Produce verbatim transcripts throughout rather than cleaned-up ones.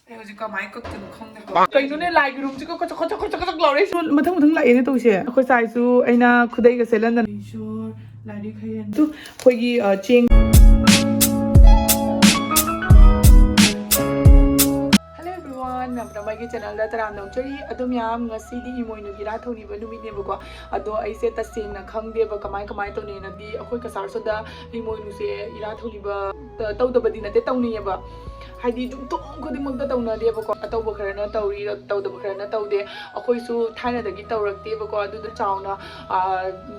ꯑꯩ ꯍꯧꯖꯤꯛ ꯀꯃꯥꯏꯅ ꯀꯛꯇꯣꯏꯅꯣ ꯈꯪꯗꯦ꯫ ꯀꯩꯅꯣꯅꯦ, ꯂꯥꯏꯒꯤ ꯔꯨꯝꯁꯤꯒ ꯀꯆꯛ ꯀꯆꯛ ꯀꯆꯛ ꯀꯆꯛ ꯂꯥꯎꯔꯛꯏꯁꯦ? ꯃꯊꯪ ꯃꯊꯪ ꯂꯥꯛꯑꯦꯅꯦ ꯇꯧꯔꯤꯁꯦ꯫ ꯑꯩꯈꯣꯏ ꯁꯥꯏꯁꯨ ꯑꯩꯅ ꯈꯨꯗꯩꯒ ꯁꯦꯠꯍꯟꯗꯅ꯫ ꯂꯥꯏꯔꯤꯛ ꯍꯩꯍꯟ-, ꯑꯗꯨ ꯑꯩꯈꯣꯏꯒꯤ, ꯑ, ꯆꯦꯡ꯫ Hello everyone, ꯃꯌꯥꯝ ꯄꯨꯝꯅꯃꯛ ꯑꯩꯒꯤ channelꯗ ꯇꯔꯥꯝꯅ ꯑꯣꯛꯆꯔꯤ꯫ ꯑꯗꯣ ꯃꯌꯥꯝ, ꯉꯁꯤꯗꯤ ꯏꯃꯣꯏꯅꯨꯒꯤ ꯏꯔꯥꯠ ꯊꯧꯅꯤꯕ ꯅꯨꯃꯤꯠꯅꯦꯕꯀꯣ꯫ ꯑꯗꯣ ꯑꯩꯁꯦ ꯇꯁꯦꯡꯅ ꯈꯪꯗꯦꯕ ꯀꯃꯥꯏ ꯀꯃꯥꯏ ꯇꯧꯅꯩꯅꯗꯤ꯫ ꯑꯩꯈꯣꯏ ꯀꯁꯥꯔꯁꯣꯗ ꯏꯃꯣꯏꯅꯨꯁꯦ ꯏꯔꯥꯠ ꯊꯧꯅꯤꯕ ꯇ-, ꯇꯧꯗꯕꯗꯤ ꯅꯠꯇꯦ, ꯇꯧꯅꯩꯌꯦꯕ꯫ ꯍꯥꯏꯗꯤ ꯌꯨꯝꯊꯣꯡ ꯈꯨꯗꯤꯡꯃꯛꯇ ꯇꯧꯅꯗꯦꯕꯀꯣ꯫ ꯑꯇꯧꯕ ꯈꯔꯅ ꯇꯧꯔꯤ, ꯇꯧꯗꯕ ꯈꯔꯅ ꯇꯧꯗꯦ꯫ ꯑꯩꯈꯣꯏꯁꯨ ꯊꯥꯏꯅꯗꯒꯤ ꯇꯧꯔꯛꯇꯦꯕꯀꯣ꯫ ꯑꯗꯨꯗ ꯆꯥꯎꯅ, ꯑ,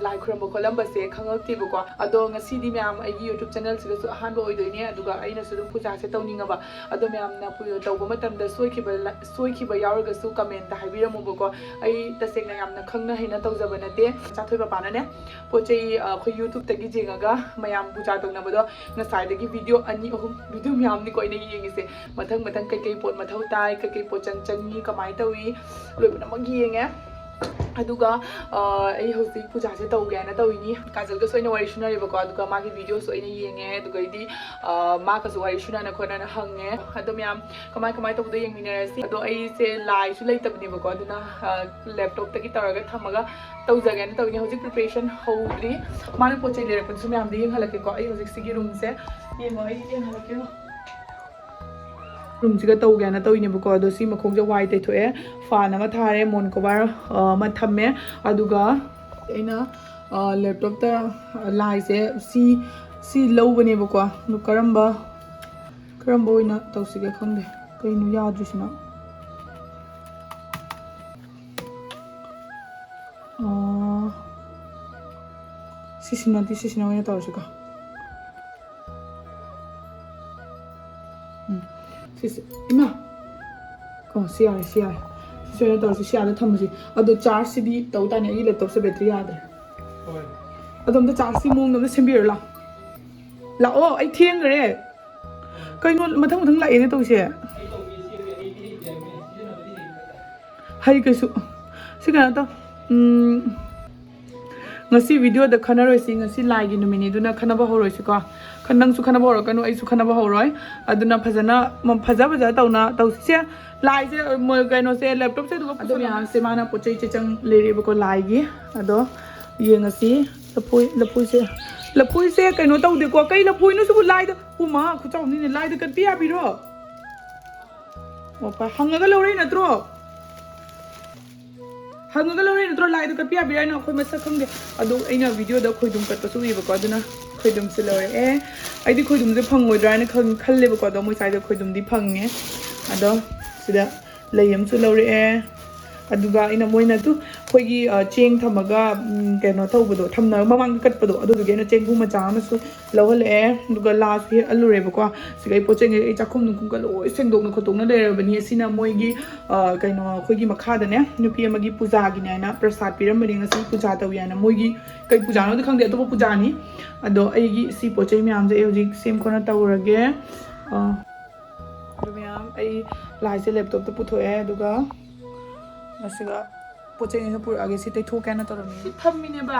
ꯂꯥꯏ ꯈꯨꯔꯝꯕ ꯈꯣꯠꯂꯝꯕꯁꯦ ꯈꯪꯉꯛꯇꯦꯕꯀꯣ꯫ ꯑꯗꯣ ꯉꯁꯤꯗꯤ ꯃꯌꯥꯝ ꯑꯩꯒꯤ YouTube channelꯁꯤꯗꯁꯨ ꯑꯍꯥꯟꯕ ꯑꯣꯏꯗꯣꯏꯅꯦ꯫ ꯑꯗꯨꯒ ꯑꯩꯅꯁꯨ ꯑꯗꯨꯝ ꯄꯨꯖꯥꯁꯦ ꯇꯧꯅꯤꯡꯉꯕ꯫ ꯑꯗꯣ ꯃꯌꯥꯝꯅ ꯄꯨ-, ꯇꯧꯕ ꯃꯇꯝꯗ ꯁꯣꯏꯈꯤꯕ ꯂ-, ꯁꯣꯏꯈꯤꯕ ꯌꯥꯎꯔꯒꯁꯨ commentꯇ ꯍꯥꯏꯕꯤꯔꯝꯃꯣꯕꯀꯣ꯫ ꯑꯩ ꯇꯁꯦꯡꯅ ꯌꯥꯝꯅ ꯈꯪꯅ ꯍꯩꯅ ꯇꯧꯖꯕ ꯅꯠꯇꯦ꯫ ꯆꯥꯊꯣꯏ ꯄꯄꯥꯅꯅꯦ ꯄꯣꯠ ꯆꯩ, ꯑ, ꯑꯩꯈꯣꯏ YouTubeꯇꯒꯤ ꯌꯦꯡꯉꯒ ꯃꯌꯥꯝ ꯄꯨꯖꯥ ꯇꯧꯅꯕꯗꯣ ꯉꯁꯥꯏꯗꯒꯤ video ꯑꯅꯤ ꯑꯍꯨꯝ, video ꯃꯌꯥꯝꯅꯤꯀꯣ ꯑꯩꯅ ꯌꯦꯡꯉꯤꯁꯦ꯫ ꯃꯊꯪ ꯃꯊꯪ ꯀꯩꯀꯩ ꯄꯣꯠ ꯃꯊꯧ ꯇꯥꯏ, ꯀꯩꯀꯩ ꯄꯣꯠ ꯆꯪ-, ꯆꯪꯉꯤ, ꯀꯃꯥꯏꯅ ꯇꯧꯏ, ꯂꯣꯏ ꯄꯨꯝꯅꯃꯛ ꯌꯦꯡꯉꯦ꯫ ꯑꯗꯨꯒ, ꯑ, ꯑꯩ ꯍꯧꯖꯤꯛ ꯄꯨꯖꯥꯁꯦ ꯇꯧꯒꯦꯅ ꯇꯧꯔꯤꯅꯤ꯫ ꯀꯥꯖꯜꯒꯁꯨ ꯑꯩꯅ ꯋꯥꯔꯤ ꯁꯨꯅꯔꯦꯕꯀꯣ, ꯑꯗꯨꯒ ꯃꯥꯒꯤ videoꯁꯨ ꯑꯩꯅ ꯌꯦꯡꯉꯦ꯫ ꯑꯗꯨꯒꯩꯗꯤ, ꯑ, ꯃꯥꯒꯁꯨ ꯋꯥꯔꯤ ꯁꯨꯅꯅ ꯈꯣꯠꯅꯅ ꯍꯪꯉꯦ꯫ ꯑꯗꯣ ꯃꯌꯥꯝ ꯀꯃꯥꯏ ꯀꯃꯥꯏ ꯇꯧꯕꯗꯣ ꯌꯦꯡꯃꯤꯟꯅꯔꯁꯤ꯫ ꯑꯗꯣ ꯑꯩꯁꯦ ꯂꯥꯏꯁꯨ ꯂꯩꯇꯕꯅꯦꯕꯀꯣ, ꯑꯗꯨꯅ, ꯑ, laptopꯇꯒꯤ ꯇꯧꯔꯒ ꯊꯝꯃꯒ ꯇꯧꯖꯒꯦꯅ ꯇꯧꯔꯤꯅꯤ꯫ ꯍꯧꯖꯤꯛ preparation ꯍꯧꯗ꯭ꯔꯤ꯫ ꯃꯥꯅ ꯄꯣꯠ ꯆꯩ ꯂꯩꯔꯛꯄꯗꯨꯁꯨ ꯃꯌꯥꯝꯗ ꯌꯦꯡꯍꯜꯂꯛꯀꯦꯀꯣ꯫ ꯑꯩ ꯍꯧꯖꯤꯛ ꯁꯤꯒꯤ roomꯁꯦ, ꯌꯦꯡꯉꯣ, ꯑꯩ ꯌꯦꯡꯍꯜꯂꯛꯀꯦ꯫ Roomꯁꯤꯒ ꯇꯧꯒꯦꯅ ꯇꯧꯔꯤꯅꯦꯕꯀꯣ꯫ ꯑꯗꯣ ꯁꯤ ꯃꯈꯣꯡꯁꯦ ꯋꯥꯏ ꯇꯩꯊꯣꯛꯑꯦ, fan ꯑꯃ ꯊꯥꯔꯦ, ꯃꯣꯟ cover, ꯑ, ꯑꯃ ꯊꯝꯃꯦ꯫ ꯑꯗꯨꯒ ꯑꯩꯅ, ꯑ, laptopꯇ, ꯑ, ꯂꯥꯏꯁꯦ ꯁꯤ, ꯁꯤ ꯂꯧꯕꯅꯦꯕꯀꯣ꯫ ꯑꯗꯣ ꯀꯔꯝꯕ, ꯀꯔꯝꯕ ꯑꯣꯏꯅ ꯇꯧꯁꯤꯒꯦ ꯈꯪꯗꯦ꯫ ꯀꯩꯅꯣ ꯌꯥꯗ꯭ꯔꯤꯁꯤꯅ? ꯑ, ꯁꯤꯁꯤꯅꯗꯤ, ꯁꯤꯁꯤꯅ ꯑꯣꯏꯅ ꯇꯧꯔꯁꯤꯀꯣ꯫ ꯎꯝ, ꯁꯤꯁꯦ, ꯏꯃꯥ! ꯑꯣ, ꯁꯤ ꯌꯥꯔꯦ, ꯁꯤ ꯌꯥꯔꯦ꯫ ꯁꯤ ꯑꯣꯏꯅ ꯇꯧꯔꯁꯤ, ꯁꯤ ꯑꯥꯗ ꯊꯝꯃꯁꯤ꯫ ꯑꯗꯣ chargeꯁꯤꯗꯤ ꯇꯧ ꯇꯥꯅꯤ, ꯑꯩꯒꯤ laptopꯁꯦ battery ꯌꯥꯗ꯭ꯔꯦ꯫ ꯑꯗꯣ ꯑꯝꯇ chargeꯀꯤ ꯃꯑꯣꯡꯗ ꯑꯝꯇ ꯁꯦꯝꯕꯤꯔꯣ ꯂꯥꯎ꯫ ꯂꯥꯛꯑꯣ, ꯑꯩ ꯊꯦꯡꯈ꯭ꯔꯦ꯫ ꯀꯩꯅꯣ ꯃꯊꯪ ꯃꯊꯪ ꯂꯥꯛꯑꯦꯅꯦ ꯇꯧꯔꯤꯁꯦ? ꯍꯩ ꯀꯩꯁꯨ꯫ ꯁꯤ ꯀꯩꯅꯣ ꯇꯧ꯫ ꯎꯝ, ꯉꯁꯤ videoꯗ ꯈꯟꯅꯔꯣꯏꯁꯤ, ꯉꯁꯤ ꯂꯥꯏꯒꯤ ꯅꯨꯃꯤꯠꯅꯤ, ꯑꯗꯨꯅ ꯈꯟꯅꯕ ꯍꯧꯔꯣꯏꯁꯤꯀꯣ꯫ ꯅꯪꯁꯨ ꯈꯟꯅꯕ ꯍꯧꯔꯛꯀꯅꯨ, ꯑꯩꯁꯨ ꯈꯟꯅꯕ ꯍꯧꯔꯣꯏ꯫ ꯑꯗꯨꯅ ꯐꯖꯅ ꯐꯖ ꯐꯖ ꯇꯧꯅ ꯇꯧꯁꯤꯁꯦ꯫ ꯂꯥꯏꯁꯦ, ꯀꯩꯅꯣꯁꯦ, ꯂꯦꯞꯇꯣꯞꯁꯦ ꯑꯗꯨꯒ ꯑꯗꯨ ꯃꯌꯥꯝꯁꯦ ꯃꯥꯅ ꯄꯣꯠ ꯆꯩ ꯆꯦ ꯆꯪ ꯂꯩꯔꯦꯕꯀꯣ ꯂꯥꯏꯒꯤ꯫ ꯑꯗꯣ ꯌꯦꯡꯉꯁꯤ꯫ ꯂꯐꯣꯏ ꯂꯐꯣꯏꯁꯦ ꯂꯐꯣꯏꯁꯦ ꯀꯩꯅꯣ ꯇꯧꯗꯦꯀꯣ꯫ ꯀꯩ ꯂꯐꯣꯏꯅꯣ ꯁꯤꯕꯨ? ꯂꯥꯏꯗ ꯎꯃ ꯈꯨꯆꯥꯎꯅꯤꯅꯦ꯫ ꯂꯥꯏꯗ ꯀꯠꯄꯤ ꯌꯥꯕꯤꯔꯣ? ꯑꯣ, ꯍꯪꯉꯒ ꯂꯧꯔꯛꯏ ꯅꯠꯇ꯭ꯔꯣ? ꯍꯪꯉꯒ ꯂꯧꯔꯦ ꯅꯠꯇ꯭ꯔꯣ? ꯂꯥꯏꯗꯣ ꯀꯠꯄ ꯌꯥꯕꯤꯔꯥ ꯍꯥꯏꯅꯣ? ꯑꯩꯈꯣꯏ ꯃꯁꯛ ꯈꯪꯗꯦ꯫ ꯑꯗꯣ ꯑꯩꯅ ꯚꯤꯗꯤꯑꯣꯗ ꯈꯣꯏꯗꯨꯝ ꯀꯠꯄꯁꯨ ꯎꯏꯌꯦꯕꯀꯣ, ꯑꯗꯨꯅ ꯈꯣꯏꯗꯨꯝꯁꯨ ꯂꯧꯔꯛꯑꯦ꯫ ꯑꯩꯗꯤ ꯈꯣꯏꯗꯨꯝꯁꯦ ꯐꯪꯉꯣꯏꯗ꯭ꯔꯥ ꯍꯥꯏꯅ ꯈꯜꯂꯦꯕꯀꯣ, ꯑꯗꯣ ꯃꯣꯏ ꯁ꯭ꯋꯥꯏꯗ ꯈꯣꯏꯗꯨꯝꯗꯤ ꯐꯪꯉꯦ꯫ ꯑꯗꯣ ꯁꯤꯗ ꯂꯩ ꯑꯃꯁꯨ ꯂꯧꯔꯛꯑꯦ꯫ ꯑꯗꯨꯒ ꯑꯩꯅ ꯃꯣꯏꯅ ꯑꯗꯨ ꯑꯩꯈꯣꯏꯒꯤ ꯆꯦꯡ ꯊꯝꯃꯒ ꯀꯩꯅꯣ ꯇꯧꯕꯗꯣ, ꯊꯝꯅꯕ ꯃꯃꯥꯡꯗ ꯀꯠꯄꯗꯣ, ꯑꯗꯨꯗꯨꯒꯤ ꯑꯩꯅ ꯆꯦꯡꯕꯨ ꯃꯆꯥ ꯑꯃꯁꯨ ꯂꯧꯍꯜꯂꯛꯑꯦ꯫ ꯑꯗꯨꯒ ꯂꯥꯁꯨ ꯍꯦꯛ ꯑꯜꯂꯨꯔꯦꯕꯀꯣ꯫ ꯁꯤꯒ ꯑꯩ ꯄꯣꯠ ꯆꯩꯉꯩ ꯑꯩ ꯆꯥꯛꯈꯨꯝ ꯅꯨꯡꯈꯨꯝꯒ ꯂꯣꯏ ꯁꯦꯡꯗꯣꯛꯅ ꯈꯣꯠꯇꯣꯛꯅ ꯂꯩꯔꯕꯅꯤ꯫ ꯑꯁꯤꯅ ꯃꯣꯏꯒꯤ ꯀꯩꯅꯣ, ꯑꯩꯈꯣꯏꯒꯤ ꯃꯈꯥꯗꯅꯦ ꯅꯨꯄꯤ ꯑꯃꯒꯤ ꯄꯨꯖꯥꯒꯤꯅꯦ ꯍꯥꯏꯅ ꯄ꯭ꯔꯁꯥꯗ ꯄꯤꯔꯝꯕꯅꯤ꯫ ꯉꯁꯤ ꯄꯨꯖꯥ ꯇꯧꯏ ꯍꯥꯏꯅ꯫ ꯃꯣꯏꯒꯤ ꯀꯩ ꯄꯨꯖꯥꯅꯣꯗꯤ ꯈꯪꯗꯦ, ꯑꯇꯣꯞꯄ ꯄꯨꯖꯥꯅꯤ꯫ ꯑꯗꯣ ꯑꯩꯒꯤ ꯁꯤ ꯄꯣꯠ ꯆꯩ ꯃꯌꯥꯝꯁꯦ ꯑꯩ ꯍꯧꯖꯤꯛ ꯁꯦꯝ ꯈꯣꯠꯅ ꯇꯧꯔꯒꯦ꯫ ꯑꯗꯨ ꯃꯌꯥꯝ ꯑꯩ ꯂꯥꯏꯁꯦ ꯂꯦꯞꯇꯣꯞꯇ ꯄꯨꯊꯣꯛꯑꯦ꯫ ꯑꯗꯨꯒ ꯃꯁꯤꯒ ꯄꯣꯠ ꯆꯩꯁꯤꯡꯁꯦ ꯄꯨꯔꯛꯑꯒꯦ꯫ ꯁꯤ ꯇꯩꯊꯣꯛꯀꯦꯅ ꯇꯧꯔꯝꯃꯤ꯫ ꯁꯤ ꯊꯝꯃꯤꯅꯦꯕ꯫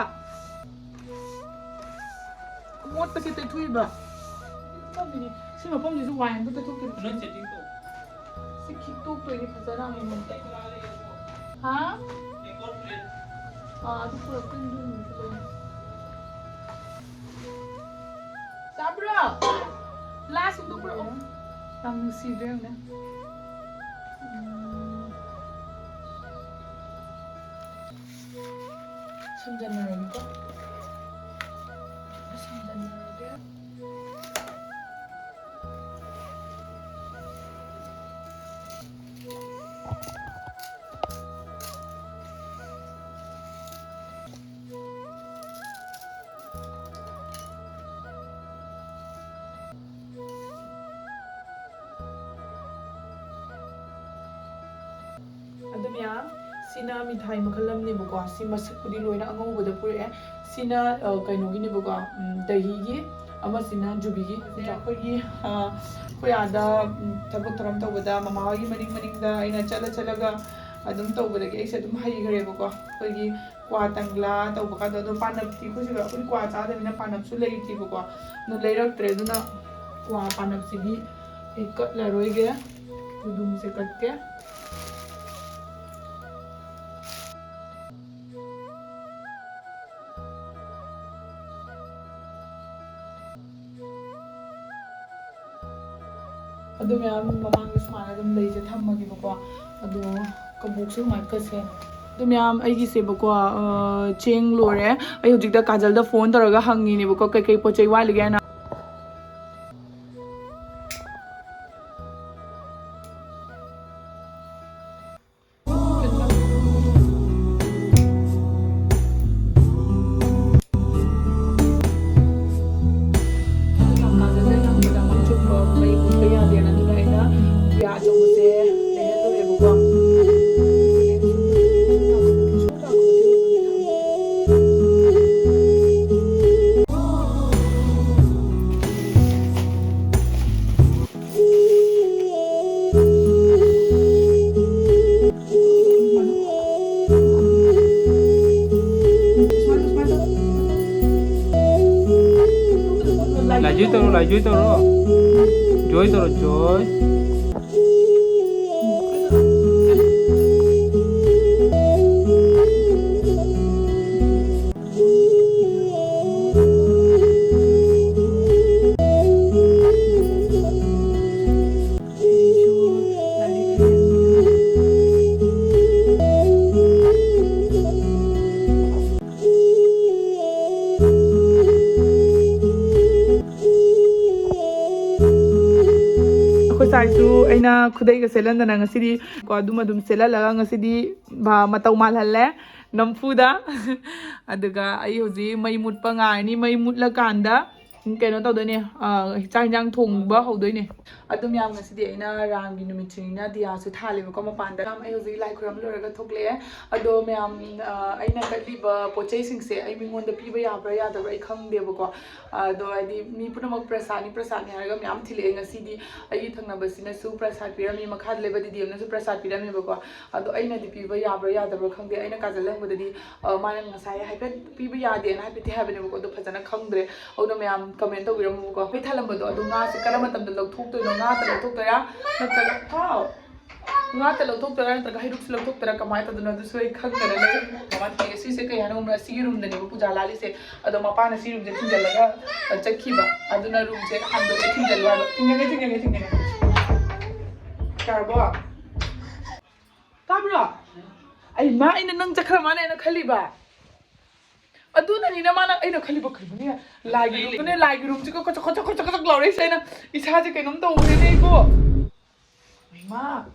ꯑꯃꯣꯠꯄꯁꯦ ꯇꯩꯊꯣꯛꯏꯕ꯫ ꯊꯝꯃꯤꯅꯦ꯫ ꯁꯤ ꯃꯐꯝꯁꯤꯁꯨ ꯋꯥꯏ ꯑꯝꯇ ꯇꯩꯊꯣꯛꯇ꯭ꯔꯤ꯫ ꯁꯤ ꯈꯤꯛꯇꯣꯛꯇꯣꯏꯅꯤ ꯐꯖꯅ ꯑꯃꯨꯛ꯫ ꯍꯥ? ꯑꯥ, ꯑꯗꯨ ꯄꯨꯔꯛꯇꯣꯏꯅꯤ, ꯑꯗꯨ ꯅꯨꯃꯤꯠꯇꯨꯗ ꯑꯣꯏꯅ꯫ ꯆꯥꯕ꯭ꯔꯣ? ꯂꯥꯁ ꯑꯝꯇ ꯄꯨꯔꯛꯑꯣ꯫ ꯌꯥꯝ ꯅꯨꯡꯁꯤꯗ꯭ꯔꯥ ꯌꯦꯡꯉꯨꯅꯦ꯫ ꯎꯝ꯫ ꯁꯝꯖꯟꯅꯔꯒꯦꯀꯣ꯫ ꯁꯝꯖꯟꯅꯔꯒꯦ꯫ ꯑꯗꯨ ꯃꯌꯥꯝ, ꯁꯤꯅ ꯃꯤꯊꯥꯏ ꯃꯈꯜ ꯑꯃꯅꯦꯕꯀꯣ꯫ ꯁꯤ ꯃꯁꯛꯄꯨꯗꯤ ꯂꯣꯏꯅ ꯑꯉꯧꯕꯗ ꯄꯨꯔꯛꯑꯦ꯫ ꯁꯤꯅ, ꯑ, ꯀꯩꯅꯣꯒꯤꯅꯦꯕꯀꯣ, ꯎꯝ, ꯗꯍꯤꯒꯤ, ꯑꯃꯁꯤꯅ ꯖꯨꯕꯤꯒꯤ꯫ ꯑꯩꯈꯣꯏꯒꯤ, ꯑ, ꯑꯩꯈꯣꯏ ꯑꯥꯗ, ꯎꯝ, ꯊꯕꯛ ꯊꯧꯔꯝ ꯇꯧꯕꯗ ꯃꯃꯥ ꯍꯣꯏꯒꯤ ꯃꯅꯤꯡ ꯃꯅꯤꯡꯗ ꯑꯩꯅ ꯆꯠꯂ ꯆꯠꯂꯒ ꯑꯗꯨꯝ ꯇꯧꯕꯗꯒꯤ ꯑꯩꯁꯦ ꯑꯗꯨꯝ ꯍꯩꯈ꯭ꯔꯦꯕꯀꯣ꯫ ꯑꯩꯈꯣꯏꯒꯤ ꯀ꯭ꯋꯥ ꯇꯪꯂꯥ ꯇꯧꯕ ꯀꯥꯟꯗ, ꯑꯗꯣ ꯄꯥꯅꯞꯇꯤ ꯑꯩꯈꯣꯏ ꯁꯤꯗ, ꯑꯩꯈꯣꯏ ꯀ꯭ꯋꯥ ꯆꯥꯗꯕꯅꯤꯅ ꯄꯥꯅꯞꯁꯨ ꯂꯩꯇꯦꯕꯀꯣ, ꯑꯗꯨ ꯂꯩꯔꯛꯇ꯭ꯔꯦ꯫ ꯑꯗꯨꯅ ꯀ꯭ꯋꯥ ꯄꯥꯅꯞꯁꯤꯗꯤ ꯑꯩ ꯀꯠꯂꯔꯣꯏꯒꯦ, ꯀꯨꯗꯨꯝꯁꯦ ꯀꯠꯀꯦ꯫ ꯑꯗꯨ ꯃꯌꯥꯝ ꯃꯃꯥꯡꯗ ꯁꯨꯃꯥꯏꯅ ꯑꯗꯨꯝ ꯂꯩꯁꯦ ꯊꯝꯃꯒꯦꯕꯀꯣ꯫ ꯑꯗꯣ ꯀꯕꯣꯛꯁꯦ ꯀꯃꯥꯏꯅ ꯀꯠꯁꯦ ꯍꯥꯏꯅꯣ? ꯑꯗꯨ ꯃꯌꯥꯝ ꯑꯩꯒꯤꯁꯦꯕꯀꯣ, ꯑ, ꯆꯦꯡ ꯂꯣꯏꯔꯦ꯫ ꯑꯩ ꯍꯧꯖꯤꯛꯇ ꯀꯥꯖꯜꯗ ꯐꯣꯟ ꯇꯧꯔꯒ ꯍꯪꯉꯤꯅꯦꯕꯀꯣ, ꯀꯩꯀꯩ ꯄꯣꯠ ꯆꯩ ꯋꯥꯠꯂꯤꯒꯦ ꯍꯥꯏꯅ꯫ ꯃꯩ ꯃꯨꯠꯄ ꯌꯥꯗꯦꯅ, ꯑꯗꯨꯅ ꯑꯩꯅ ꯗꯤꯌꯥ ꯑꯆꯧꯕꯁꯦ ꯂꯩꯍꯜꯂꯨꯔꯦꯕꯀꯣ꯫ ꯂꯥꯏꯖꯣꯏ ꯇꯧꯔꯣ, ꯂꯥꯏꯖꯣꯏ ꯇꯧꯔꯣ꯫ ꯖꯣꯏ ꯇꯧꯔꯣ, ꯖꯣꯏ꯫ ꯑꯩꯈꯣꯏ ꯁꯥꯏꯁꯨ ꯑꯩꯅ ꯈꯨꯗꯩꯒ ꯁꯦꯠꯍꯟꯗꯅ ꯉꯁꯤꯗꯤ ꯀꯣ ꯑꯗꯨꯝ ꯑꯗꯨꯝ ꯁꯦꯠꯍꯜꯂꯒ ꯉꯁꯤꯗꯤ ꯃꯇꯧ ꯃꯥꯜꯍꯜꯂꯦ ꯅꯝꯐꯨꯗ꯫ ꯑꯗꯨꯒ ꯑꯩ ꯍꯧꯖꯤꯛ ꯃꯩ ꯃꯨꯠꯄ ꯉꯥꯏꯔꯅꯤ꯫ ꯃꯩ ꯃꯨꯠꯂꯀꯥꯟꯗ ꯀꯩꯅꯣ ꯇꯧꯗꯣꯏꯅꯦ, ꯑ, ꯆꯥꯛ ꯏꯟꯖꯥꯡ ꯊꯣꯡꯕ ꯍꯧꯗꯣꯏꯅꯦ꯫ ꯑꯗꯣ ꯃꯌꯥꯝ, ꯉꯁꯤꯗꯤ ꯑꯩꯅ ꯔꯥꯝꯒꯤ ꯅꯨꯃꯤꯠꯁꯤꯅ ꯗꯤꯌꯥꯁꯨ ꯊꯥꯜꯂꯦꯕꯀꯣ ꯃꯄꯥꯟꯗ꯫ ꯃꯌꯥꯝ, ꯑꯩ ꯍꯧꯖꯤꯛ ꯂꯥꯏ ꯈꯨꯔꯨꯝ ꯂꯣꯏꯔꯒ ꯊꯣꯛꯂꯛꯑꯦ꯫ ꯑꯗꯣ ꯃꯌꯥꯝ, ꯑ, ꯑꯩꯅ ꯀꯠꯂꯤꯕ ꯄꯣꯠ ꯆꯩꯁꯤꯡꯁꯦ ꯑꯩ ꯃꯤꯉꯣꯟꯗ ꯄꯤꯕ ꯌꯥꯕ꯭ꯔꯥ ꯌꯥꯗꯕ꯭ꯔꯥ ꯑꯩ ꯈꯪꯗꯦꯕꯀꯣ꯫ ꯑꯗꯣ ꯍꯥꯏꯗꯤ ꯃꯤ ꯄꯨꯝꯅꯃꯛ ꯄ꯭ꯔꯁꯥꯗꯅꯤ ꯄ꯭ꯔꯁꯥꯗꯅꯤ ꯍꯥꯏꯔꯒ ꯃꯌꯥꯝ ꯊꯤꯜꯂꯛꯑꯦ꯫ ꯉꯁꯤꯗꯤ ꯑꯩꯒꯤ ꯊꯪꯅꯕꯁꯤꯅꯁꯨ ꯄ꯭ꯔꯁꯥꯗ ꯄꯤꯔꯝꯃꯤ, ꯃꯈꯥꯗ ꯂꯩꯕ ꯗꯤꯗꯤ ꯑꯃꯅꯁꯨ ꯄ꯭ꯔꯁꯥꯗ ꯄꯤꯔꯝꯃꯦꯕꯀꯣ꯫ ꯑꯗꯣ ꯑꯩꯅꯗꯤ ꯄꯤꯕ ꯌꯥꯕ꯭ꯔꯥ ꯌꯥꯗꯕ꯭ꯔꯥ ꯈꯪꯗꯦ꯫ ꯑꯩꯅ ꯀꯥꯖꯜ ꯍꯪꯕꯗꯗꯤ, ꯑ, ꯃꯥꯅ ꯉꯁꯥꯏ ꯍꯥꯏꯐꯦꯠ ꯄꯤꯕ ꯌꯥꯗꯦꯅ ꯍꯥꯏꯐꯦꯠꯇꯤ ꯍꯥꯏꯕꯅꯦꯕꯀꯣ, ꯑꯗꯣ ꯐꯖꯅ ꯈꯪꯗ꯭ꯔꯦ꯫ ꯑꯗꯨꯅ ꯃꯌꯥꯝ comment ꯇꯧꯕꯤꯔꯝꯃꯨꯀꯣ꯫ ꯃꯩ ꯊꯥꯜꯂꯝꯕꯗꯣ ꯑꯗꯨ ꯉꯥꯁꯦ ꯀꯔꯝꯕ ꯃꯇꯝꯗ ꯂꯧꯊꯣꯛꯇꯣꯏꯅꯣ? ꯉꯥꯇ ꯂꯧꯊꯣꯛꯇꯣꯏꯔꯥ ꯅꯠꯇ꯭ꯔꯒ, ꯍꯥꯎ, ꯉꯥꯇ ꯂꯧꯊꯣꯛꯇꯣꯏꯔꯥ ꯅꯠꯇ꯭ꯔꯒ ꯍꯩꯔꯨꯛꯁꯨ ꯂꯧꯊꯣꯛꯇꯣꯏꯔꯥ, ꯀꯃꯥꯏꯅ ꯇꯧꯗꯣꯏꯅꯣ? ꯑꯗꯨꯁꯨ ꯑꯩ ꯈꯪꯗꯅ ꯂꯩ꯫ ꯃꯃꯥ ꯇꯤꯀꯦ, ꯁꯤꯁꯦ ꯀꯩ ꯍꯥꯏꯅꯣ ꯈꯪꯕ꯭ꯔꯥ? ꯁꯤꯒꯤ roomꯗꯅꯦꯕ ꯄꯨꯖꯥ ꯂꯥꯜꯂꯤꯁꯦ꯫ ꯑꯗꯣ ꯃꯄꯥꯅ ꯁꯤ roomꯁꯦ ꯊꯤꯡꯖꯤꯜꯂꯒ, ꯑ, ꯆꯠꯈꯤꯕ꯫ ꯑꯗꯨꯅ roomꯁꯦ ꯍꯥꯡꯗꯣꯛꯑꯦ, ꯊꯤꯡꯖꯤꯜꯂꯨ ꯍꯥꯏꯕ꯫ ꯊꯤꯡꯖꯤꯜꯂꯦ, ꯊꯤꯡꯖꯤꯜꯂꯦ, ꯊꯤꯡꯖꯤꯜꯂꯦ꯫ ꯌꯥꯔꯕꯣ? ꯇꯥꯕ꯭ꯔꯣ? ꯑꯩ ꯃꯥ, ꯑꯩꯅ ꯅꯪ ꯆꯠꯈ꯭ꯔ ꯃꯥꯅꯦ ꯑꯩꯅ ꯈꯜꯂꯤꯕ꯫ ꯑꯗꯨꯅꯅꯤꯅ ꯃꯥꯅ ꯑꯩꯅ ꯈꯜꯂꯤꯕ ꯀꯩꯅꯣꯅꯦ, ꯂꯥꯏꯒꯤ roomꯗꯨꯅꯦ, ꯂꯥꯏꯒꯤ roomꯁꯤꯒ ꯀꯣꯆꯛ ꯀꯣꯆꯛ ꯀꯣꯆꯛ ꯀꯣꯆꯛ ꯂꯥꯎꯔꯛꯏꯁꯦ꯫ ꯑꯩꯅ ꯏꯁꯥꯁꯦ ꯀꯩꯅꯣꯝ ꯇꯧꯈ꯭ꯔꯦꯅꯦ ꯑꯩꯕꯨ꯫ ꯃꯥ,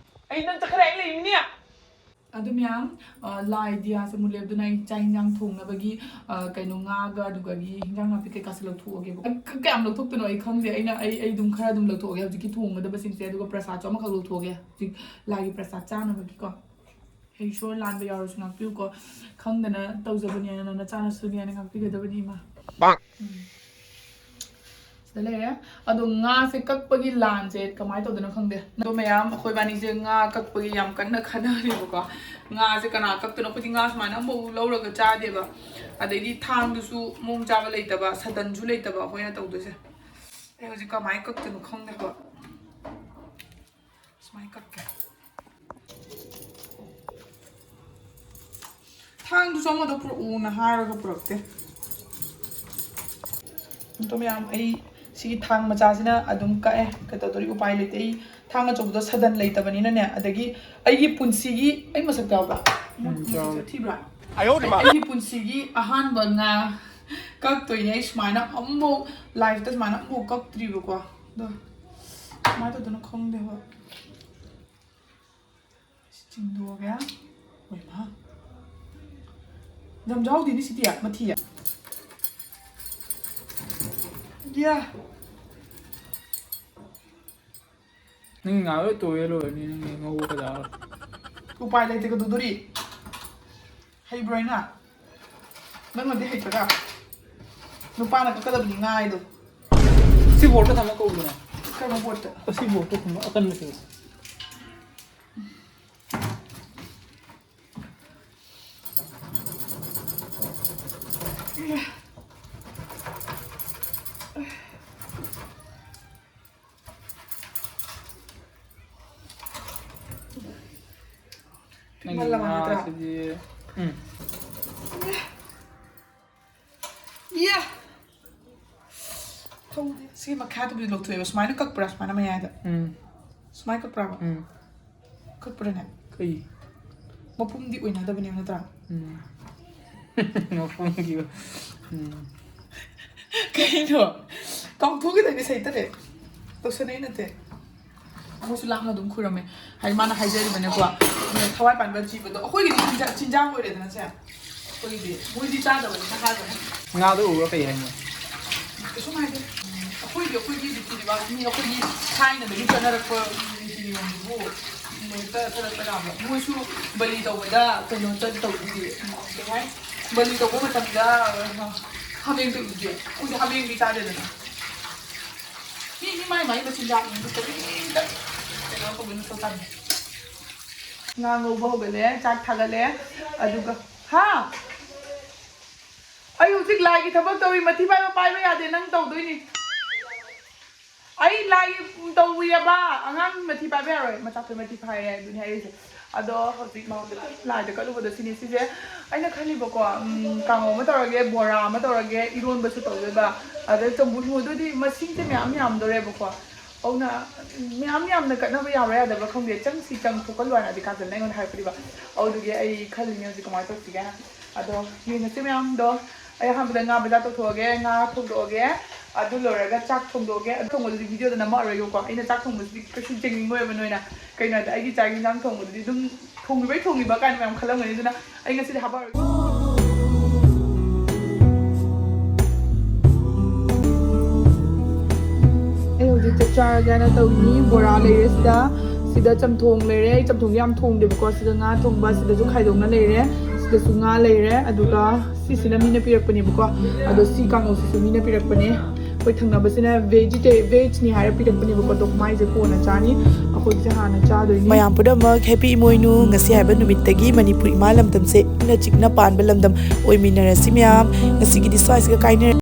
ꯑꯩ ꯅꯪ ꯆꯠꯈ꯭ꯔꯦ ꯑꯩ ꯂꯩꯃꯤꯅꯦ꯫ ꯑꯗꯨ ꯃꯌꯥꯝ, ꯑ, ꯂꯥꯏ ꯗꯤꯌꯥꯁꯦ ꯃꯨꯠꯂꯦ, ꯑꯗꯨꯅ ꯑꯩ ꯆꯥꯛ ꯏꯟꯖꯥꯡ ꯊꯣꯡꯅꯕꯒꯤ, ꯑ, ꯀꯩꯅꯣ, ꯉꯥꯒ ꯑꯗꯨꯗꯒꯤ ꯏꯟꯖꯥꯡ ꯅꯥꯄꯤ ꯀꯩꯀꯥꯁꯦ ꯂꯧꯊꯣꯛꯑꯒꯦꯕ꯫ ꯑ, ꯀ-, ꯀꯌꯥꯝ ꯂꯧꯊꯣꯛꯇꯣꯏꯅꯣ ꯑꯩ ꯈꯪꯗꯦ꯫ ꯑꯩꯅ, ꯑꯩ, ꯑꯩ ꯑꯗꯨꯝ ꯈꯔ ꯑꯗꯨꯝ ꯂꯧꯊꯣꯛꯑꯒꯦ ꯍꯧꯖꯤꯛꯀꯤ ꯊꯣꯡꯒꯗꯕꯁꯤꯡꯁꯦ, ꯑꯗꯨꯒ ꯄ꯭ꯔꯁꯥꯗꯁꯨ ꯑꯃꯈꯛ ꯂꯧꯊꯣꯛꯑꯒꯦ ꯍꯧꯖꯤꯛ ꯂꯥꯏꯒꯤ ꯄ꯭ꯔꯁꯥꯗ ꯆꯥꯅꯕꯒꯤꯀꯣ꯫ ꯍꯦ ꯏꯁꯣꯔ, ꯂꯥꯟꯕ ꯌꯥꯎꯔꯁꯨ ꯉꯥꯛꯄꯤꯌꯨꯀꯣ꯫ ꯈꯪꯗꯅ ꯇꯧꯖꯕꯅꯦꯅ ꯅꯆꯥꯅꯁꯨꯅꯦꯅ ꯉꯥꯛꯄꯤꯒꯗꯕꯅꯤ ꯏꯃꯥ꯫ ꯎꯝ꯫ ꯁꯤꯗ ꯂꯩꯔꯦ꯫ ꯑꯗꯣ ꯉꯥꯁꯦ ꯀꯛꯄꯒꯤ ꯂꯥꯟꯁꯦ ꯀꯃꯥꯏꯅ ꯇꯧꯗꯣꯏꯅꯣ ꯈꯪꯗꯦ꯫ ꯑꯗꯣ ꯃꯌꯥꯝ, ꯑꯩꯈꯣꯏ ꯏꯕꯥꯅꯤꯁꯦ ꯉꯥ ꯀꯛꯄꯒꯤ ꯌꯥꯝ ꯀꯟꯅ ꯈꯟꯅꯔꯦꯕꯀꯣ꯫ ꯉꯥꯁꯦ ꯀꯅꯥ ꯀꯛꯇꯣꯏꯅꯣ? ꯑꯩꯈꯣꯏꯗꯤ ꯉꯥ ꯁꯨꯃꯥꯏꯅ ꯑꯃꯐꯥꯎ ꯂꯧꯔꯒ ꯆꯥꯗꯦꯕ꯫ ꯑꯗꯩꯗꯤ ꯊꯥꯡꯗꯨꯁꯨ ꯃꯑꯣꯡ ꯆꯥꯕ ꯂꯩꯇꯕ, ꯁꯗꯟꯁꯨ ꯂꯩꯇꯕ ꯑꯩꯈꯣꯏꯅ ꯇꯧꯗꯣꯏꯁꯦ꯫ ꯑꯩ ꯍꯧꯖꯤꯛ ꯀꯃꯥꯏꯅ ꯀꯛꯇꯣꯏꯅꯣ ꯈꯪꯗꯦ ꯍꯥꯏꯕ꯫ ꯁꯨꯃꯥꯏꯅ ꯀꯛꯀꯦ꯫ ꯊꯥꯡꯗꯨꯁꯨ ꯑꯃꯗꯣ ꯄꯨꯔꯛꯎꯅ ꯍꯥꯏꯔꯒ ꯄꯨꯔꯛꯇꯦ꯫ ꯑꯗꯣ ꯃꯌꯥꯝ, ꯑꯩ ꯁꯤꯒꯤ ꯊꯥꯡ ꯃꯆꯥꯁꯤꯅ ꯑꯗꯨꯝ ꯀꯛꯑꯦ꯫ ꯀꯩꯗꯧꯗꯣꯔꯤ? ꯎꯄꯥꯏ ꯂꯩꯇꯦ꯫ ꯑꯩ ꯊꯥꯡ ꯑꯆꯧꯕꯗꯣ ꯁꯗꯟ ꯂꯩꯇꯕꯅꯤꯅꯅꯦ꯫ ꯑꯗꯒꯤ ꯑꯩꯒꯤ ꯄꯨꯟꯁꯤꯒꯤ, ꯑꯩ ꯃꯁꯛ ꯌꯥꯎꯕ꯭ꯔꯥ? ꯎꯝ, ꯃꯁꯛꯁꯦ ꯌꯥꯎꯋꯦ꯫ ꯊꯤꯕ꯭ꯔꯥ? ꯑꯩꯒꯤ ꯄꯨꯟꯁꯤꯒꯤ ꯑꯍꯥꯟꯕ ꯉꯥ ꯀꯛꯇꯣꯏꯅꯦ꯫ ꯑꯩ ꯁꯨꯃꯥꯏꯅ ꯑꯃꯨꯛꯐꯥꯎ, life ꯇ ꯁꯨꯃꯥꯏꯅ ꯑꯃꯨꯛꯐꯥꯎ ꯀꯛꯇ꯭ꯔꯤꯕꯀꯣ꯫ ꯑꯗꯣ ꯀꯃꯥꯏꯅ ꯇꯧꯗꯣꯏꯅꯣ ꯈꯪꯗꯦ꯫ ꯍꯣꯏ꯫ ꯁꯤ ꯆꯤꯡꯗꯣꯛꯑꯒꯦ꯫ ꯍꯣꯏ, ꯃꯥ꯫ ꯌꯥꯝ ꯌꯥꯎꯗꯦꯅꯦ ꯁꯤꯗꯤ, ꯃꯊꯤ꯫ ꯌꯥ꯫ ꯅꯪ ꯉꯥ ꯂꯣꯏ ꯇꯣꯏꯔ ꯂꯣꯏꯔꯅꯤ, ꯅꯪ ꯉꯧꯕ ꯀꯩꯗꯧꯔ? ꯎꯄꯥꯏ ꯂꯩꯇꯦ, ꯀꯩꯗꯧꯗꯣꯔꯤ? ꯍꯩꯕ꯭ꯔꯣ ꯑꯩꯅ? ꯅꯪꯅꯗꯤ ꯍꯩꯇ꯭ꯔꯒ? ꯅꯨꯄꯥꯅ ꯀꯛꯀꯗꯕꯅꯤ ꯉꯥ ꯍꯥꯏꯗꯣ꯫ ꯁꯤ ꯕꯣꯠꯇ ꯊꯝꯃ ꯀꯧꯗꯅ꯫ ꯀꯔꯝꯕ ꯕꯣꯠꯇ? ꯑꯁꯤ ꯕꯣꯠꯇ ꯊꯝꯃ ꯑꯀꯟꯕꯁꯤꯡ꯫ ꯄꯤꯛꯃꯜꯂꯕ ꯅꯠꯇ꯭ꯔꯥ? ꯉꯥꯁꯤꯗꯤ, ꯎꯝ꯫ ꯏꯌꯥ! ꯊꯧꯗꯦ꯫ ꯁꯤꯒꯤ ꯃꯈꯥꯗꯨꯕꯨꯗꯤ ꯂꯧꯊꯣꯛꯑꯦꯕ꯫ ꯁꯨꯃꯥꯏꯅ ꯀꯛꯄ꯭ꯔꯥ? ꯁꯨꯃꯥꯏꯅ ꯃꯌꯥꯏꯗ꯫ ꯎꯝ꯫ ꯁꯨꯃꯥꯏꯅ ꯀꯛꯄ꯭ꯔꯥꯕ? ꯎꯝ꯫ ꯀꯛꯄ꯭ꯔꯥꯅꯦ? ꯀꯩ? ꯃꯄꯨꯝꯗꯤ ꯑꯣꯏꯅꯗꯕꯅꯦꯕ ꯅꯠꯇ꯭ꯔꯥ? ꯎꯝ꯫ ꯃꯄꯨꯝꯒꯤ, ꯎꯝ꯫ ꯀꯩꯅꯣ? ꯀꯥꯎꯊꯣꯛꯈꯤꯗꯣꯏꯅꯦ ꯁꯩꯇꯅꯦ꯫ ꯇꯧꯁꯟꯅꯩ ꯅꯠꯇꯦ꯫ ꯃꯣꯏꯁꯨ ꯂꯥꯞꯅ ꯑꯗꯨꯝ ꯈꯨꯔꯝꯃꯦ꯫ ꯍꯥꯏꯗꯤ ꯃꯥꯅ ꯍꯥꯏꯖꯔꯤꯕꯅꯦꯀꯣ, ꯊꯋꯥꯏ ꯄꯥꯟꯕ ꯖꯤꯕꯗꯣ꯫ ꯑꯩꯈꯣꯏꯒꯤꯗꯤ ꯆꯤꯟꯖꯥꯛ, ꯆꯤꯟꯖꯥꯛ ꯑꯣꯏꯔꯦꯗꯅ ꯁꯦ꯫ ꯑꯩꯈꯣꯏꯒꯤꯗꯤ ꯃꯣꯏꯗꯤ ꯆꯥꯗꯕꯅꯤꯅ ꯍꯥꯏꯕꯅꯦ꯫ ꯉꯥꯗꯣ ꯎꯕ꯭ꯔꯥ ꯀꯩ ꯍꯥꯏꯅꯣ? ꯀꯩꯁꯨꯝ ꯍꯥꯏꯗꯦ꯫ ꯑꯩꯈꯣꯏꯗꯤ ꯑꯩꯈꯣꯏꯒꯤ ꯔꯤꯇꯤ ꯔꯤꯋꯥꯖ, ꯃꯤ ꯑꯩꯈꯣꯏꯒꯤ ꯊꯥꯏꯅꯗꯒꯤ ꯆꯠꯅꯔꯛꯄ ꯔꯤꯇꯤ ꯅꯤꯌꯣꯝꯗꯨꯕꯨ ꯍꯦꯛꯇ ꯆꯠꯂꯛꯄ ꯌꯥꯕ꯭ꯔꯥ? ꯃꯣꯏꯁꯨ ꯕꯂꯤ ꯇꯧꯕꯗ ꯀꯩꯅꯣ ꯆꯠ ꯇꯧꯕꯗꯤ, ꯀꯩ ꯍꯥꯏ? ꯕꯂꯤ ꯇꯧꯕ ꯃꯇꯝꯗ ꯍꯥꯃꯦꯡ ꯇꯧꯕꯗꯤ ꯑꯩꯈꯣꯏꯗꯤ ꯍꯥꯃꯦꯡꯗꯤ ꯆꯥꯗꯦꯗꯅ꯫ ꯃꯤ, ꯃꯤ ꯃꯥꯏ ꯃꯥꯏ ꯃꯆꯤꯟꯖꯥꯛꯅꯤ, ꯀꯔꯤꯝꯇ ꯀꯩꯅꯣ ꯇꯧꯕ ꯅꯠꯇ ꯇꯥꯅꯤ꯫ ꯉꯥ ꯉꯧꯕ ꯍꯧꯒꯠꯂꯦ, ꯆꯥꯛ ꯊꯥꯒꯠꯂꯦ, ꯑꯗꯨꯒ, ꯍꯥ? ꯑꯩ ꯍꯧꯖꯤꯛ ꯂꯥꯏꯒꯤ ꯊꯕꯛ ꯇꯧꯔꯤ, ꯃꯊꯤ ꯄꯥꯏꯕ ꯄꯥꯏꯕ ꯌꯥꯗꯦ, ꯅꯪ ꯇꯧꯗꯣꯏꯅꯤ꯫ ꯑꯩ ꯂꯥꯏꯒꯤ ꯇꯧꯔꯤꯑꯕ, ꯑꯉꯥꯡ ꯃꯊꯤ ꯄꯥꯏꯕ ꯌꯥꯔꯣꯏ, ꯃꯆꯥꯈꯣꯏ ꯃꯊꯤ ꯐꯥꯏꯌꯦ, ꯑꯗꯨꯅꯦ ꯍꯥꯏꯔꯤꯁꯦ꯫ ꯑꯗꯣ ꯍꯧꯖꯤꯛ ꯃꯉꯣꯟꯗ ꯂꯥꯏꯗ ꯀꯠꯂꯨꯕꯗꯣ ꯁꯤꯅꯦ ꯁꯤꯁꯦ꯫ ꯑꯩꯅ ꯈꯜꯂꯤꯕꯀꯣ, ꯎꯝ, ꯀꯥꯡꯉꯧ ꯑꯃ ꯇꯧꯔꯒꯦ, ꯕꯣꯔꯥ ꯑꯃ ꯇꯧꯔꯒꯦ, ꯏꯔꯣꯟꯕꯁꯨ ꯇꯧꯗꯣꯏꯕ, ꯑꯗꯩ ꯆꯝꯐꯨꯠ ꯍꯨꯗꯣꯏꯗꯤ ꯃꯁꯤꯡꯁꯦ ꯃꯌꯥꯝ ꯌꯥꯝꯗꯣꯔꯦꯕꯀꯣ꯫ ꯑꯗꯨꯅ ꯃꯌꯥꯝ ꯌꯥꯝꯅ ꯀꯠꯅꯕ ꯌꯥꯕ꯭ꯔꯥ ꯌꯥꯗꯕ꯭ꯔꯥ ꯈꯪꯗꯦ, ꯆꯪꯁꯤ ꯆꯪ ꯊꯣꯛꯀꯜꯂꯨ ꯍꯥꯏꯅꯗꯤ ꯀꯥꯖꯜꯅ ꯑꯩꯉꯣꯟꯗ ꯍꯥꯏꯔꯛꯄꯅꯦꯕ꯫ ꯑꯗꯨꯗꯨꯒꯤ ꯑꯩ ꯈꯜꯂꯤꯅꯦ ꯍꯧꯖꯤꯛ ꯀꯃꯥꯏꯅ ꯇꯧꯁꯤꯒꯦ ꯍꯥꯏꯅ꯫ ꯑꯗꯣ ꯌꯦꯡꯉꯁꯤ ꯃꯌꯥꯝꯗꯣ꯫ ꯑꯩ ꯑꯍꯥꯟꯕꯗ ꯉꯥ ꯕꯖꯥꯔ ꯇꯧꯊꯣꯛꯑꯒꯦ, ꯉꯥ ꯊꯣꯡꯗꯣꯛꯑꯒꯦ, ꯑꯗꯨ ꯂꯣꯏꯔꯒ ꯆꯥꯛ ꯊꯣꯡꯗꯣꯛꯑꯒꯦ꯫ ꯑꯗꯨ ꯊꯣꯡꯕꯗꯨꯗꯤ ꯚꯤꯗꯤꯑꯣꯗ ꯅꯝꯃꯛꯑꯔꯣꯏꯒꯦꯀꯣ, ꯑꯩꯅ ꯆꯥꯛ ꯊꯣꯡꯕꯁꯤꯗꯤ ꯀꯩꯁꯨ ꯌꯦꯡꯅꯤꯡꯉꯣꯏꯕ ꯅꯣꯏꯅ꯫ ꯀꯩꯅꯣ ꯍꯥꯏꯗꯤ ꯑꯩꯒꯤ ꯆꯥꯛ ꯌꯦꯟꯁꯥꯡ ꯊꯣꯡꯕꯗꯨꯗꯤ ꯑꯗꯨꯝ ꯊꯣꯡꯉꯤꯕꯩ ꯊꯣꯡꯉꯤꯕ ꯀꯥꯏꯅ ꯃꯌꯥꯝ ꯈꯜꯂꯝꯒꯅꯤ, ꯑꯗꯨꯅ ꯑꯩ ꯉꯁꯤꯗꯤ ꯍꯥꯞꯄꯛꯑꯔꯣꯏꯒꯦ꯫ ꯆꯥꯛ ꯆꯥꯔꯒꯦꯅ ꯇꯧꯔꯤ꯫ ꯕꯣꯔꯥ ꯂꯩꯔꯦ ꯁꯤꯗ, ꯁꯤꯗ ꯆꯝꯊꯣꯡ ꯂꯩꯔꯦ꯫ ꯑꯩ ꯆꯝꯊꯣꯡꯗꯤ ꯌꯥꯝ ꯊꯣꯡꯗꯦꯕꯀꯣ꯫ ꯁꯤꯗ ꯉꯥ ꯊꯣꯡꯕ, ꯁꯤꯗꯁꯨ ꯈꯥꯏꯗꯣꯛꯅ ꯂꯩꯔꯦ, ꯁꯤꯗꯁꯨ ꯉꯥ ꯂꯩꯔꯦ꯫ ꯑꯗꯨꯒ ꯁꯤꯁꯤꯅ ꯃꯤꯅ ꯄꯤꯔꯛꯄꯅꯦꯕꯀꯣ꯫ ꯑꯗꯣ ꯁꯤ ꯀꯥꯡꯉꯧꯁꯤꯁꯨ ꯃꯤꯅ ꯄꯤꯔꯛꯄꯅꯦ꯫ ꯑꯩꯈꯣꯏ ꯊꯪꯅꯕꯁꯤꯅ ꯚꯦꯖꯤꯇꯦ-, ꯚꯦꯖꯅꯤ ꯍꯥꯏꯔ ꯄꯤꯔꯛꯄꯅꯦꯕꯀꯣ꯫ ꯑꯗꯣ ꯃꯥꯏꯁꯦ ꯀꯣꯟꯅ ꯆꯥꯅꯤ, ꯑꯩꯈꯣꯏꯒꯤꯁꯦ ꯍꯥꯟꯅ ꯆꯥꯗꯣꯏꯅꯤ꯫ ꯃꯌꯥꯝ ꯄꯨꯝꯅꯃꯛ ꯍꯦꯄꯤ ꯏꯃꯣꯏꯅꯨ꯫ ꯉꯁꯤ ꯍꯥꯏꯕ ꯅꯨꯃꯤꯠꯇꯒꯤ ꯃꯅꯤꯄꯨꯔ ꯏꯃꯥ ꯂꯝꯗꯝꯁꯦ ꯏꯪꯅ ꯆꯤꯛꯅ ꯄꯥꯟꯕ ꯂꯝꯗꯝ ꯑꯣꯏꯃꯤꯟꯅꯔꯁꯤ ꯃꯌꯥꯝ꯫ ꯉꯁꯤꯒꯤꯗꯤ ꯁ꯭ꯋꯥꯏꯁꯤꯒ ꯀꯥꯏꯅꯔꯦ꯫